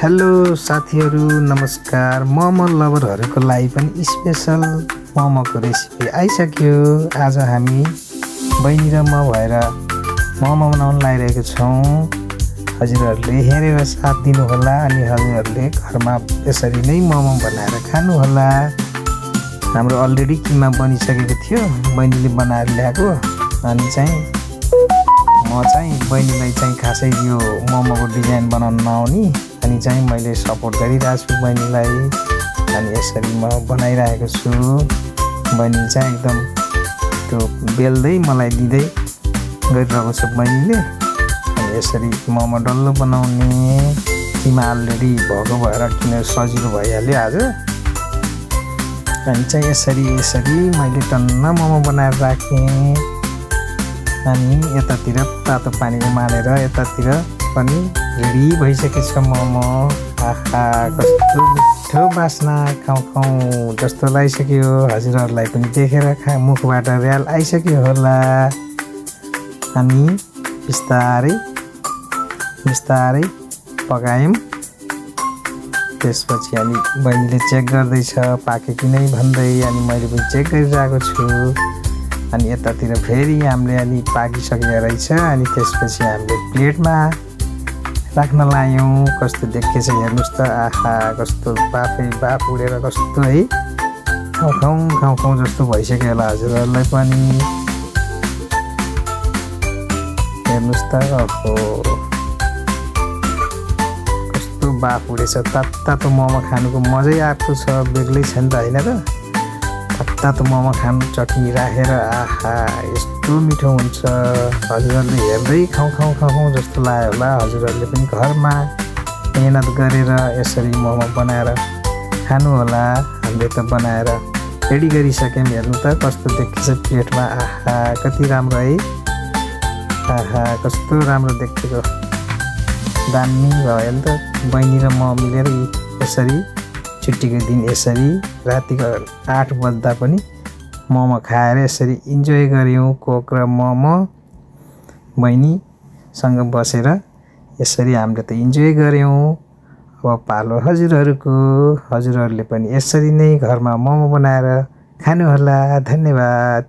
Hello साथीहरू, नमस्कार। मोमो लभरहरूको लागि पनि स्पेसल मोमोको रेसिपी आइसक्यो। आज हामी बहिनी र म भएर मोमो बनाउन लागिरहेको छौँ। हजुरहरूले हेरेर साथ दिनुहोला अनि हजुरहरूले घरमा यसरी नै मोमो बनाएर खानुहोला। हाम्रो अलरेडी किमा बनिसकेको थियो, बहिनीले बनाएर ल्याएको। अनि चाहिँ म चाहिँ बहिनीलाई चाहिँ खासै यो मोमोको डिजाइन बनाउन नआउने, अनि चाहिँ मैले सपोर्ट गरिरहेको छु बहिनीलाई। अनि यसरी म बनाइरहेको छु। बहिनीले चाहिँ एकदम त्यो बेल्दै मलाई दिँदै गरिरहेको छु बहिनीले। अनि यसरी मोमो डल्लो बनाउने, किमा अलरेडी भएको भएर किन सजिलो भइहाल्यो आज। अनि चाहिँ यसरी मैले टन्न मोमो बनाएर राखेँ। अनि यतातिर तातो पानी उमालेर यतातिर पनि रेडी भइसकेछ मोमो। आहा, कस्तो मिठो बास्ना, खाउँ जस्तो लागिसक्यो। हजुरहरूलाई पनि देखेर मुखबाट र्याल आइसक्यो होला। हामी बिस्तारै पकायौँ। त्यसपछि अनि बहिनीले चेक गर्दैछ पाक्यो कि नै भन्दै, अनि मैले पनि चेक गरिरहेको छु। अनि यतातिर फेरि हामीले अनि पाकिसकेको रहेछ। अनि त्यसपछि हामीले प्लेटमा राख्न लायौँ। कस्तो देखेछ हेर्नुहोस् त। आहा, कस्तो बाफ उडेर कस्तो है खाउँ जस्तो भइसक्यो होला हजुरहरूलाई पनि। हेर्नुहोस् त, कस्तो बाफ उडेछ। तातो मोमो खानुको मजै आएको छ, बेग्लै छ नि त, होइन र? तातो मोमो खानु चटनी राखेर, आहा, यस्तो मिठो हुन्छ। हजुरहरूले हेर्दै खाउँ जस्तो लाग्यो होला। हजुरहरूले पनि घरमा मेहनत गरेर यसरी मोमो बनाएर खानु होला। हामीले त बनाएर रेडी गरिसक्यौँ। हेर्नु त कस्तो देखेछ प्लेटमा। आहा, कति राम्रो है। आहा, कस्तो राम्रो देखेको। दामी भयो नि त। बहिनी र म मिलेर यसरी छुट्टीको दिन यसरी रातिको 8 बज्दा पनि मोमो खाएर यसरी इन्जोय गऱ्यौँ। कोक र मोमो बहिनीसँग बसेर यसरी हामीले त इन्जोय गऱ्यौँ। अब पालो हजुरहरूको। हजुरहरूले पनि यसरी नै घरमा मोमो बनाएर खानुहोला। धन्यवाद।